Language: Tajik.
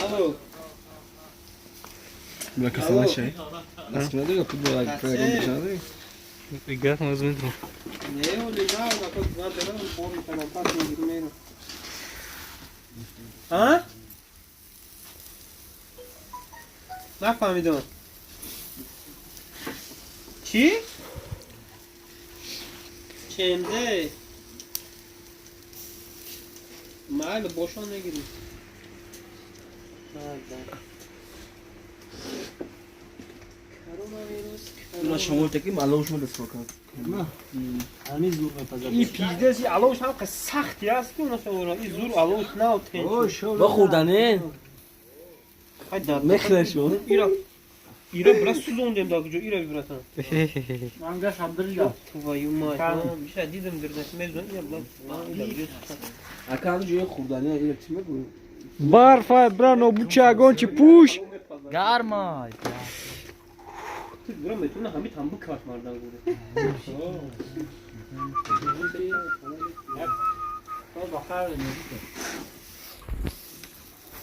Алло. Бля, касала чай. Насколько футбол играть? Играть мы возьмем. Не, олегал, а? Нафаҳмидам. Чӣ? Чемде? Майли, бошон мегирем. На шумо таки малош мо дастро кард. Ҳамин зур мепазад. И пиздец, и аловш ҳам қа сахти аст ки уна и зур аловш нав тен. Ба хӯрдане? Мехӯраш. Ира ира бра сузондем да куҷо ира братан. Мангаш абдирга. Твою мать. Биша дидам дирдаш мезон ира бла. Ака ҳам ҷои хӯрдане ира чӣ мегӯӣ? Барфа, бра, нобуча, ягон чи пӯш. Гарма. Бра метавона ҳами тамбу карт мардан гуре.